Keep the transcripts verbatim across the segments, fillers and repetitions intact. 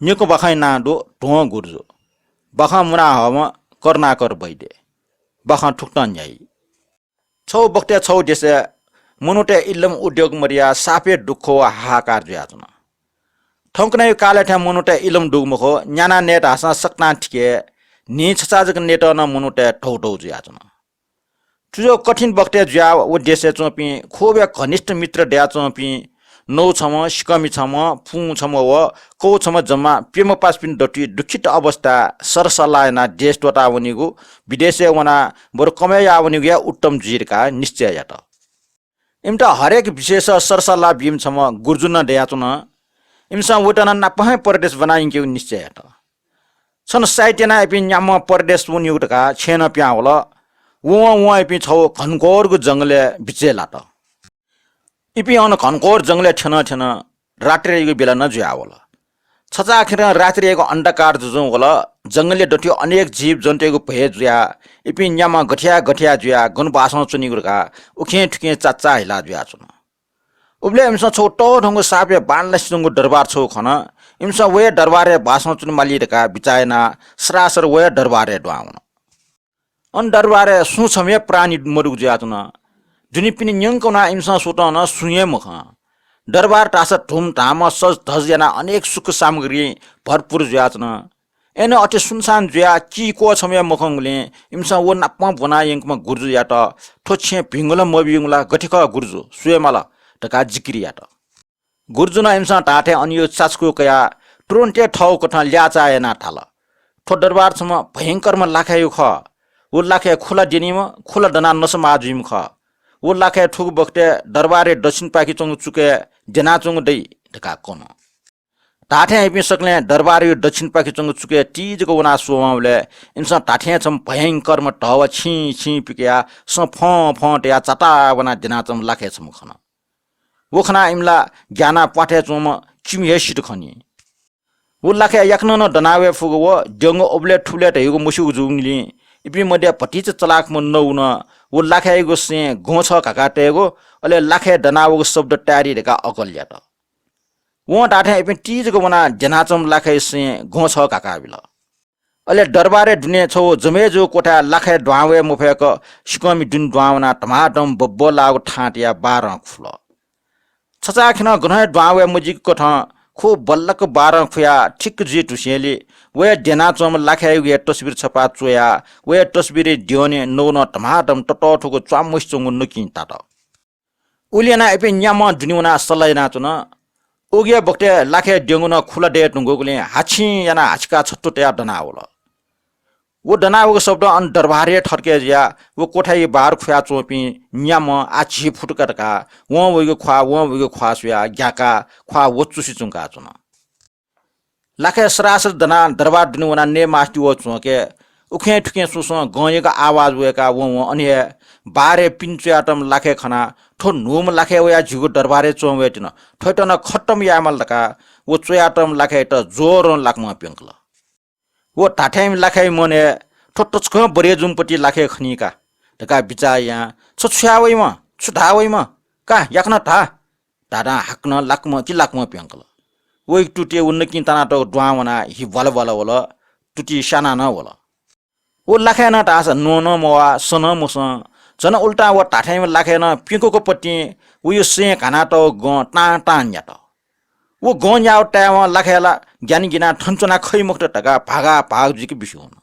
निकः बाखंया नां दु ध्वं गुर्जु। बाखं मुना हःम्ह करुणाकर वैद्य। बाखं थुकथं न्ह्याइ। छौ बखतय् छौ देशय् मनूतय् इलम उद्योग मदयाः सापय् दुःख व हाहाकार जुयाच्वन। थौंकन्हय् कालय् थें मनूतय् इलम दुगु मखु, न्यानाः नये धाःसां सकतां थिके, न्हि छचाः जक नयेत नं मनूतय् धौधौ जुयाच्वन। थुजो कठिन बखतय् जुयाः व देशय् च्वंपिं ख्वबया घनिष्ठ मित्र दयाच्वंपिं नौ छम्ह, सिकमि छम्ह, पुं छम्ह व कौ छम्ह जम्मा प्यम्ह पासापिं दथुइ दुःखित अवस्थाय् सरसल्लाह यानाः देश त्वःता वनीगु, विदेशय् वनाः बरु कमय् याः वनीगु हे उत्तम जुइ धकाः निश्चय यात। इमित हरेक विषयस सरसल्लाह बीम्ह छम्ह गुर्जु नं दयाच्वन। इमिसं वयात नं नापं हे परदेश ब्वना यंकेगु निश्चय यात। छन्हु साइत यानाः इपिं न्याम्ह परदेश वनीगु धकाः छेँनं पिहां वल। वं वं इपिं छौ घनघोरगु जंगलय् बिचय् लात। इपिं अन घनघोर जंगलय् थ्यन थ्यन रात्रियागु बेला नं जुयावल। छचाःखेरं रात्रियागु अन्धकार जुजुं वल। जंगलय् दथुइ अनेक जीवजन्तुयागु भय जुयाः इपिं न्याम्ह गथे याये गथे याये जुयाः गन बासं च्वनीगु धकाः उखें थुखें चाचाः हिला जुयाच्वन। उबलय् इमिसं छौ तःधंगु सापय् बांलासे च्वंगु दरबार छौ खन। इमिसं व हे दरबारय् बासं च्वनेमाली धकाः बिचाः यानाः सरासर व हे दरबारय् दुहां वन। अन दरबारय् सुं छम्ह हे प्राणी मदुगु जुयाच्वन। दुनेपिनि न्यंक वनाः इमिसं स्वतं नं सुं हे मखं। दरबार धाःसा धुमधामं सजधज यानाः अनेक सुख सामग्रीं भरपुर जुयाच्वन। अय्नं अथे सुनसान जुयाः कि क्वः छम्ह हे मखंगुलिं इमिसं व नापं ब्वना यंकम्ह गुर्जुयात थ्व छेँ भिंगु ला मभिंगु ला, गथे खः गुर्जु, स्वये माल धकाः जिकिर यात। गुर्जुं नं इमिसं धाःथें अन यु चाचकु कयाः तुरुन्त हे थःगु कथं ल्याःचाः यानाः धाल, थ्व दरबार छम्ह भयंकरम्ह लाखेयागु खः। व लाखे खुला द्यनीम्ह, खुला दनाः नसा माः जुइम्ह खः। व लाखे थुगु बखतय् दरबारया दक्षिणपाखे च्वंगु चुकय् द्यनाच्वंगु दइ धकाः कन। धाःथें इपिं सकलें दरबारया दक्षिणपाखे च्वंगु चुकय् ति जक वनाः स्वःवंबलय् इमिसं धाःथें छम्ह भयंकरम्ह धवा छिं छिं पिकयाः सँ फं फं तयाः चाताः वनाः द्यनाच्वंम्ह लाखे छम्ह खन। व खनाः इमिला ग्यानाः प्वाथय् च्वंम्ह चिमि हे सित खनी। व लाखे याकनं नं दना वये फुगु व द्यंगु अबलय् थुबलय् धयागु मस्यूगु जूगुलिं इपिं मध्य भतिचा चलाखम्ह नौ नं व लाखेयागु सें गं छः घाका तयेगु, अले लाखे दना वःगु शब्द ताये रि धकाः अकल यात। वं धाःथें इपिं ति जक वनाः द्यनाच्वंम्ह लाखेया सें गं छः घाका बिल। अले दरबारया दुने छौ जमय् जूगु क्वथाय् लाखे दुहां वये मफय्क सिकःमि दुने दुहां वनाः धमाधम बब्बलाःगु थां तयाः बारं खुल। छचाःखेनं गनं हे दुहां वये मजिक कथं खु बल्लक बारं खुयाः ठिक्क जुइ धुसेंलि वया द्यनाच्वंम्ह लाखेयागु हे तस्बिर छपा च्वयाः वया तस्बिरया द्यःने नौ नं धमाधम ततःथुगु च्वाम्वसि च्वंगु नकिं तात। उलि यानाः इपिं न्याम्हं दुने वनाः सल्लाह यानाच्वन। उगु हे बखतय् लाखे द्यंगु नं खुला दये धुंकूगुलिं हाछिं यानाः हाछिका छत्तु तयाः दना वल। व दना वःगु शब्दं अन दरबारय् थर्के जुयाः व क्वथाय् बार खुयाच्वंपिं न्याम्हं आः झी फुतुका धकाः वं वइगु ख्वाः, वं वइगु ख्वाः स्वयाः ग्याकाः ख्वाः वचुसे च्वंकाच्वन। लाखे सरासर दनाः दरबार दुने वनाः नये मास्ति वः च्वंके उखें थुखें स्वस्वं गंयागु आवाज वय्काः वं वं अन हे बारय् पिने च्वयातःम्ह लाखे खनाः थ्व न्हूम्ह लाखे वयाः झीगु दरबारय् च्वं वयेत्यन, थ्वयात नं खतम यायेमाल धकाः व च्वयातःम्ह लाखेयात जोरं लाकमं प्यंकल। व धाथेंम्ह लाखेया मनय् थ्व तसकं बरय् जूम्हपति लाखे खनी का धकाः बिचाः यां छ छु याः वइम्ह, छु धाः वइम्ह, का याकनं धा धाधां हाकनं लाकमं कि लाकमं प्यंकल। वइगु तुतिइ व नकिं तानातःगु दुहां वनाः हि भ्वाला भ्वाला वल, तुतिइ स्यानाः नं वल। व लाखे नं धाःसा न्वं नं मवाः, सँ नं मसं। झन उल्टां व धाथेंम्ह लाखे नं प्यंकुकपतिं वया सें घानातःगु गं तां तां न्यात। व गं न्याःगु तायेवं लाखे ला ग्यानाः गिनाः थन च्वना खइ मखुत धकाः भागा भाग जुइक बिस्युं वन।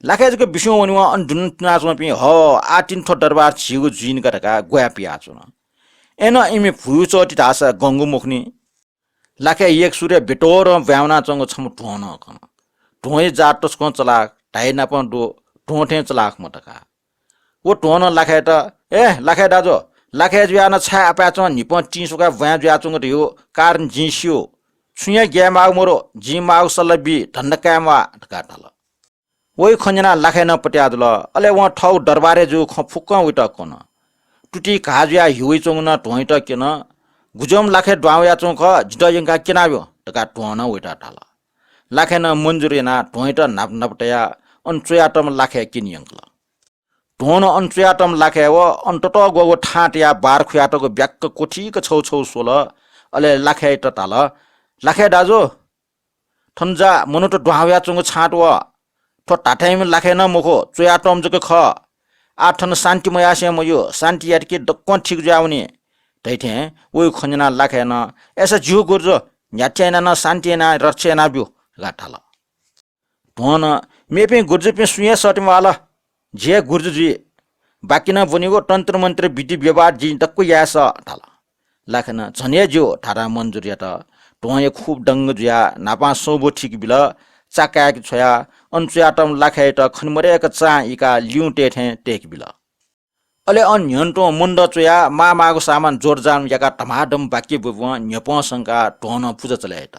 लाखे जक बिस्युं वनेवं अन दुने च्वनाच्वंपिं ह आः तिनि थ्व दरबार झीगु जुइनि का धकाः ग्वाये पियाच्वन। अय्नं इमि भुयु चःति धाःसा गंगु मखुनि। लाखे एकसुरय् बेतोरं ब्वाँय् वनाच्वंगु छम्ह ध्वं नं खन। ध्वंया जात तसकं चलाख, धाइ नापं दु, ध्वं थें चलाखम्ह धकाः। व ध्वं नं लाखेयात, ए लाखे दाजु, लाखे जुयाः नं छाय् अपाय् च्वं न्हिपं तिं स्वकाः ब्वाँय् जुयाच्वंगु धइगु कारण जिं स्यू। छुं हे ग्याये माःगु मरु, जिं माःगु सल्लाह बी, धन्दा काये म्वाः धकाः धाल। वइ खँ न्यनाः लाखे नं पत्याः जुल। अले वं थःगु दरबारय् जूगु खँ फुक्कं वइत कन। तुतिइ घाः जुयाः हि वइच्वंगु नं ध्वंइत क्यन। गुज्याःम्ह लाखे दुहां वयाच्वंगु खः, जितः यंकाः क्यनाब्यु धकाः ध्वं नं वइत धाल। लाखें नं मन्जुर यानाः ध्वंइत न्हापा न्हापा तयाः अन च्वयातःम्ह लाखे क्यने यंकल। ध्वं नं अन च्वयातःम्ह लाखे व अन ततःग्वःगु थां तयाः बार खुयातःगु ब्याक्क क्वथीक छौ छौ स्वल। अले लाखेयात धाल, लाखे दाजु, थन जा मनूत दुहां वयाच्वंगु छाँट व। थ्व धात्थेंम्ह लाखे नं मखु, च्वयातःम्ह जक खः। आः थन शान्ति मयासें मज्यू, शान्ति यात कि दक्वं ठीक जुयावनी धइथें वइगु खँ न्यनाः लाखे नं, अय्‌सा ज्यू गुरुजु, न्ह्याथे यानाः नं शान्ति यानाः रक्षा यानाब्यु धकाः धाल। ध्वं नं, मेपिं गुरुजुपिं सुं हे सःते म्वाल, जि हे गुरुजु जुइ। बाकी नं ब्वनीगु तन्त्र मन्त्र विधि व्यवहार जिं दक्व याये सः धाल। लाखे नं झन हे ज्यू धारां मन्जुर यात। ध्वं हे खुब दंग जुयाः न्हापां सौबो थिक बिल। चा काय्‌के छ्वयाः अन च्वयातःम्ह लाखेयात खने मदय्‌क चां इकाः ल्यूँ तये थें तय्‌के बिल। अले अन न्ह्यःने तुं मन्दः च्वयाः माःमाःगु सामान जोडजाड याकाः धमाधम बाकी ब्वब्वं न्ह्यपं संकाः ध्वं नं पुजा चले यात।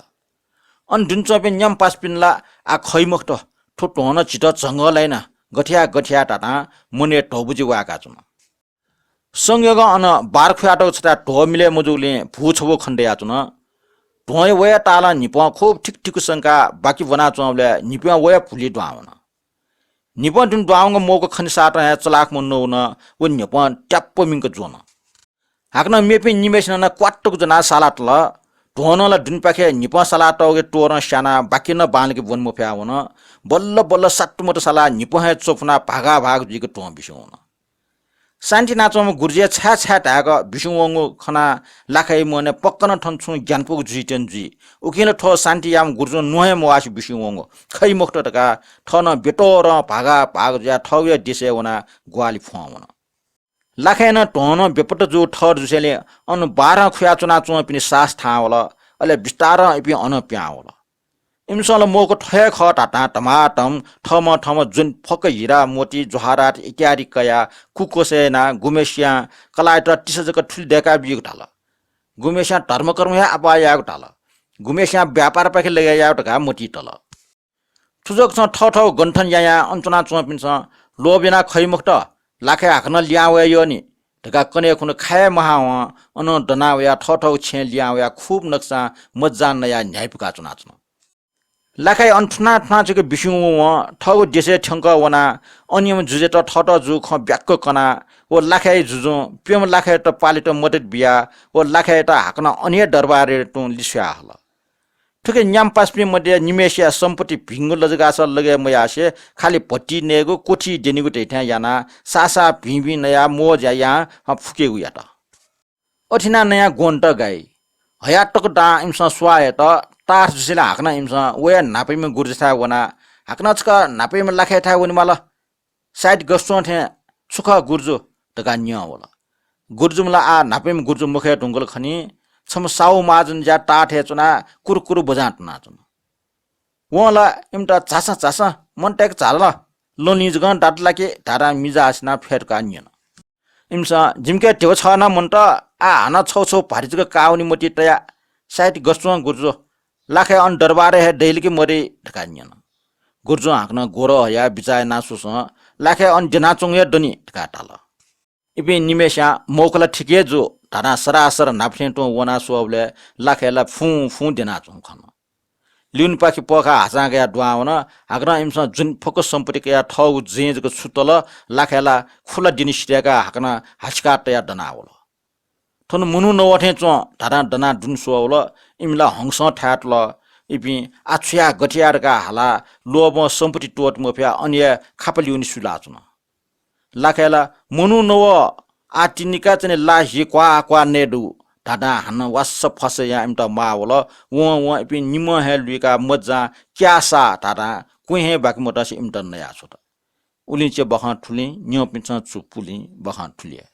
अन दुने च्वंपिं न्याम्ह पासापिन्त ला आः खइ मखुत, थ्व ध्वं नं झीत झंगः लाइना, गथे याये गथे याये धातां मनय् धौबुझी वाय्‌काच्वन। संयोगं अन बार खुयातःगु छथाय् ध्वं मिले मजूगुलिं भू छब्व खने दयाच्वन। ध्वंया वया तालं न्हिपं खुब थिकथिक संकाः बाकी ब्वनाच्वंबलय् न्हिपं वया भुलि दुहां वन। न्हिपं दुने दुहां वंगु मौका खनेसातं हे चलाखम्ह नौ नं व न्हिपं ट्याप्प मिंक ज्वन। हाकनं मेपिं निम्हय्‌सिनं नं क्वात्तुक ज्वनाः सालातल। ध्वं नं ला दुनेपाखे न्हिपं सालातःगु त्वरं स्यानाः बाकी नं बांलाक ब्वने मफयाः वन। बल्ल बल्ल सातुमत सालाः न्हिपं हे च्वफुनाः भागा भाग जुइक ध्वं बिस्युं वन। शान्ति यानाच्वंम्ह गुरुजुया छाय् छाय् धाय्‌क बिस्युं वंगु खनाः लाखेया मनय् पक्क नं थन छुं ग्यानापुगु जुइत्यन जुइ। उकिं ला थ्व शान्ति याःम्ह गुरुजुं न्वहं हे मवासे बिस्युं वंगु खइ मखुत धकाः थः नं बेतोरं भागा भाग जुयाः थःगु हे देशय् वनाः ग्वाहालि फ्वं वन। लाखें नं ध्वं नं बेपत्ता जूगु ठहर जुसेंलि अन बारं खुयाच्वनाच्वंपिनि सास थाहां वल। अले बिस्तारं इपिं अनं पिहां वल। इमिसं ला मौका थ्व हे खः धातां धमाधम थःम्हं थःम्हं ज्वने फक्व हिरा, मोती, जवाहरात इत्यादि कयाः कुकोसय् यानाः गुम्हेस्यां कलाःयात तिसा जक थुलि दय्‌का ब्यूगु धाल। गुम्हेस्यां धर्मकर्म हे आपाः यायेगु धाल। गुम्हेस्यां व्यापारपाखे लगे यायेगु धकाः मतिइ तल। थुजकसं थःथःगु गन्थन यायां अन च्वनाच्वंपिन्सं लोभ यानाः खइ मखुत, लाखे हाकनं लिहां वये यःनि धकाः कन्हय् खुन्हु खाये महावं अनं दना वयाः थःथःगु छेँय् लिहां वयाः खुब नकसां मज्जां नयाः न्ह्याइपुका च्वनाच्वन। लाखे अन थुनाथुना छकः बिस्युं वं थःगु देशय् थ्यंकः वनाः अनिम्ह जुजुयात थःत जूगु खँ ब्याक्क कनाः व लाखेया जुजुं प्यम्ह लाखेयात पालेत मदत बियाः व लाखेयात हाकनं अन हे दरबारय् तुं लिस्वया हल। थुकी न्याम्ह पासापिं मध्ये निम्हय्‌सिया सम्पत्ति भिंगु लजगास लगे मयासें खालि भति नयेगु, कोठी द्यनीगु धइथें यानाः साःसाः भिंभिं नयाः मोज यायां फुकेगु यात। अथे यानाः नयाः ग्वन्त गाइ। हयातक दां इमिसं स्वाः हयेत तास जुसेंलि हाकनं इमिसं वया न्हापायाम्ह गुरुजुथाय् वनाः हाकनं छकः न्हापायाम्ह लाखेयाथाय् वनेमाल। साइत गसच्वं थें छु खः गुरुजु धकाः न्यं वल। गुरुजुम्ह ला आः न्हापायाम्ह गुरुजु मखये धुंकल खनी। छम्ह साहु महाजनया ताःथय् च्वनाः कुरुकुरु बजां तुनाच्वन। वं ला इमित झासँ झासँ, मनूतय्‌के झाल ला, लँलिं जकं दात ला कि धारां मिजा हासिनाः फ्यतुकाः न्यन। इमिसं जिमिके ध्यबा छगः नं मन्त, आः हानं छगू छगू भारी जक काः वने मतिइ तयाः साइत गसच्वं गुरुजु, लाखे अन दरबारय् हे दइ ला कि मदइ धकाः न्यन। गुरुजुं हाकनं ग्वरं हयाः बिचाः यानाः स्वसं लाखे अन द्यनाच्वंगु हे दनि धकाः धाल। इपिं निम्हय्‌सियां मौका ला ठीक हे जू धारां सरासर न्हापा थें तुं वनाः स्वःबलय् लाखे ला फुं फुं द्यनाच्वंगु खन। ल्यूनेपाखे पःखाः हाचां कयाः दुहां वन। हाकनं इमिसं ज्वने फक्व सम्पत्ति कयाः थःगु जँय् जक छुतल। लाखे ला खुला द्यने सिधय्‌काः हाकनं हासिकाः तयाः दनावल। थन मनू नवः थें च्वं धारां दनाः दुने स्वःवल। इमि ला हंसं थाय्‌तल। इपिं आः छु याये गथे याये धकाः हालाः लोभं सम्पत्ति त्वःते मफयाः अन हे खापा ल्यूने सुलाच्वन। लाखे ला मनू नवः, आः तिनिका च्वने ला हि क्वाः क्वाः नये दु धाधां हानं वास्स फस्स यां इमित माः वल। वं वं इपिं निम्हं हे लुइकाः मज्जां क्याःसा धाधां क्वँय् हे बाकि मतसे इमित नयाछ्वत। उलिं चे बाखं थुलिं, न्यंपिन्सं चु पुलिं बाखं थुलि हे।